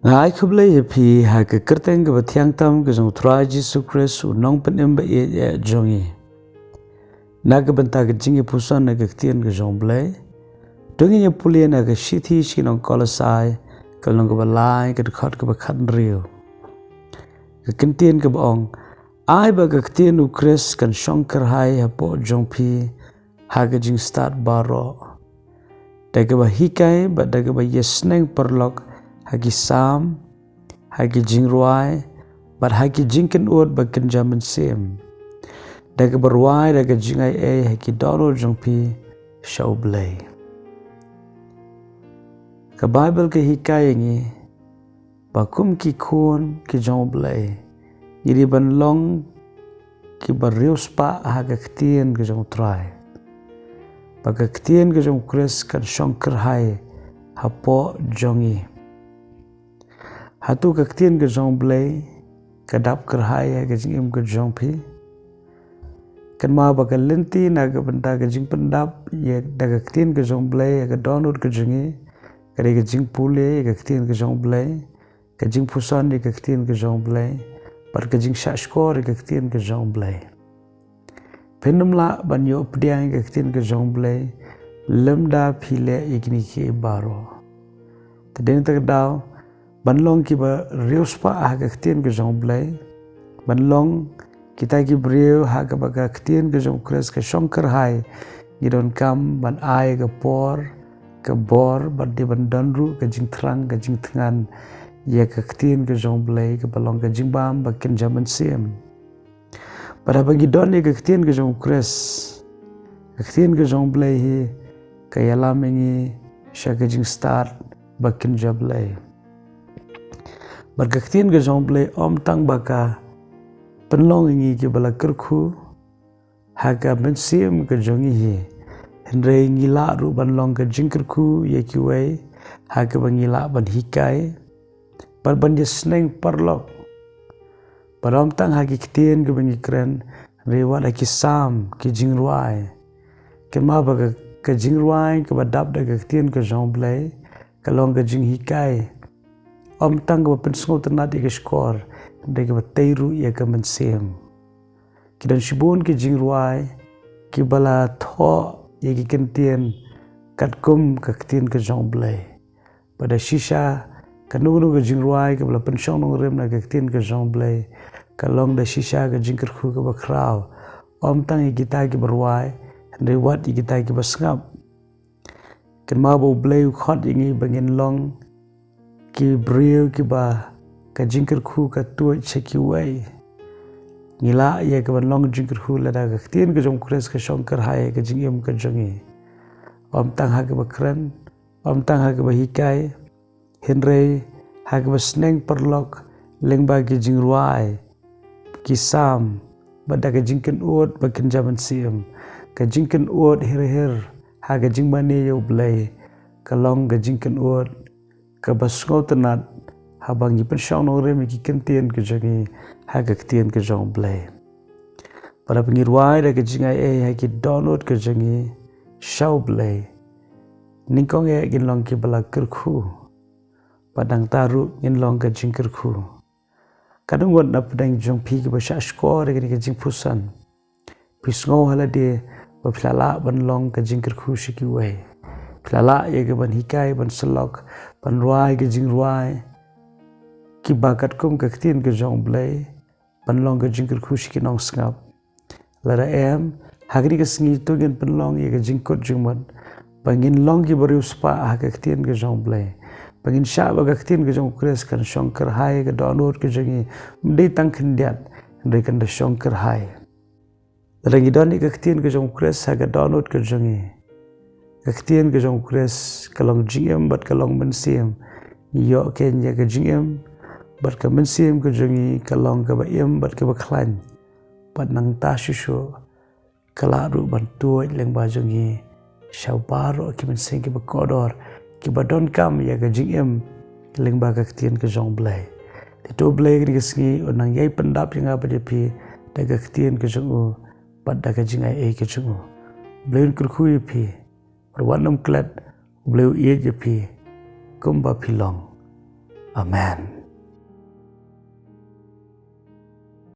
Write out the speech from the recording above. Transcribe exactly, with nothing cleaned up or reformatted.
Nga ai khublei ïa phi ha ka kyrteng kaba thiang tam ka jong u Trai Jisu Khrist, u nongpynim ba ïeit jong ngi. Na ka bynta ka jingïapuson na ka ktien ka jong u Blei, to ngin ïa pule na ka shithi sha ki nong Kolosai, ka lynnong kaba lai, ka dkhot kaba khathynriew. Ka ktien kaba ong, ai ba ka ktien u Khrist kan shong kyrhai hapoh jong phi ha ka jingstad baroh, da kaba hikai bad da kaba ïasneng paralok ha ki salm, ha ki jingrwai, bad ha ki jingkynnoh ba kynja mynsiem, da kaba rwai da ka jingai ei ha ki dohnud jong phi sha u Blei. Ka Baibl ka hikai ïa ngi ba kum ki khun ki jong u Blei, ngi dei ban long kiba riewspah ha ka ktien ka jong u Trai, ba ka ktien ka jong u Khrist kan shong kyrhai hapoh jong ngi. Hato ka ktien ka jong u Blei ka dap kyrhai ha ka jingim ka jong phi? Kynmaw ba ka lynti na ka bynta ka jingpyndap ïa da ka ktien ka jong u Blei ha ka dohnud ka jong ngi ka dei ka jingpule ïa ka ktien ka jong u Blei, ka jingpuson ïa ka ktien ka jong u Blei, bad ka jingshahshkor ïa ka ktien ka jong u Blei. Phin ym lah ban ïoh pdiang ïa ka ktien ka jong u Blei lymda phi leh ïa kine kiei baroh. Te dei na kata ka daw ban long kiba riewspah ha ka ktien ka jong u Blei, ban long kita ki briew ha kaba ka ktien ka jong u Khrist ka shong kyrhai, ngi donkam ban ai ka por, ka bor, bad dei ban don ruh ka jingthrang, ka jingthngan ïa ka ktien ka jong u Blei kaba long ka jingbam ba kynja mynsiem. Bad haba ngi don ïa ka ktien ka jong u Khrist, ka ktien ka jong u Blei hi ka ïalam ïa ngi sha ka jingstad ba kynja Blei. Bad ka ktien ka jong u Blei ym tang ba ka pynlong ïa ngi kiba la kyrkhu ha ka mynsiem ka jong ngi hi, hynrei ngi lah ruh ban long ka jingkyrkhu ïa kiwei ha kaba ngi lah ban hikai bad ban ïasneng paralok. Bad ym tang ha ki ktien kiba ngi kren, hynrei wat ha ki salm, ki jingrwai. Kynmaw ba ka, ka jingrwai kaba dap da ka ktien ka jong u Blei ka long ka jinghikai. Ym tang kaba pynsngewtynnat ïa ka shkor, hynrei kaba tei ruh ïa ka mynsiem. Ki don shibun ki jingrwai kiba la thoh ïa ki kyntien katkum ka ktien ka jong u Blei. Bad da shisha kano kano ka jingrwai kaba la pynshong nongrim na ka ktien ka jong u Blei ka long da shisha ka jingkyrkhu kaba khraw, ym tang ïa kita kiba rwai, hynrei wat ïa kita kiba sngap. Kynmaw ba u Blei u khot ïa ngi ba ngin long ki briew kiba ka jingkyrkhu ka tuid sha kiwei. Ngi lah ïa ka ban long jingkyrkhu lada ka ktien ka jong u Khrist ka shong kyrhai ha ka jingim ka jong ngi. Ym tang ha kaba kren, ym tang ha kaba hikai, hynrei ha kaba sneng paralok lyngba ki jingrwai, ki salm, bad da ka jingkynnoh ba kynja mynsiem. Ka jingkynnoh hir hir ha ka jingmane ïa u Blei ka long ka jingkynnoh kaba sngewtynnat haba ngi pynshong nongrim ïa ki kyntien ka jong ngi ha ka ktien ka jong u Blei. Bad haba ngi rwai da ka jingai ei ha ki dohnud ka jong ngi sha u Blei, nyngkong eh ngin long kiba la kyrkhu, bad nangta ruh ngin long ka jingkyrkhu. Katno ngut na pdeng jong phi kiba shahshkor ïa kane ka jingpuson? Phi sngew ha lade ba phi la lah ban long ka jingkyrkhu sha kiwei? Phi la lah ïa ka ban hikai, ban syllok, ban rwai ka jingrwai kiba katkum ka ktien ka jong u Blei, ban long ka jingkyrkhu sha ki nongsngap? Lada em, ha kane ka sngi to ngin pynlong ïa ka jingkut jingmut ba ngin long kiba riewspah ha ka ktien ka jong u Blei, ba ngin shah ba ka ktien ka jong u Khrist kan shong kyrhai ha ka dohnud ka jong ngi, ym dei tang khyndiat, hynrei kan da shong kyrhai. Lada ngi don ïa ka ktien ka jong u Khrist ha ka dohnud ka jong ngi, ka ktien ka jong u Khrist ka long jingim bad ka long mynsiem. Ngi ïoh keiñ ïa ka jingim, bad ka mynsiem ka jong ngi ka long kaba im bad kaba khlaiñ. Bad nangta shuh shuh ka lah ruh ban tuid lyngba jong ngi sha baroh ki mynsiem kiba kordor, kiba donkam ïa ka jingim lyngba ka ktien ka jong u Blei. Te to u Blei kane ka sngi un nang ïai pyndap ïa nga bad ïa phi da ka ktien ka jong u bad da ka jingai ei ka jong u. U Blei un kyrkhu ïa phi. Bad wat nym klet, u Blei u ïeit ïa phi kumba phi long. Amen.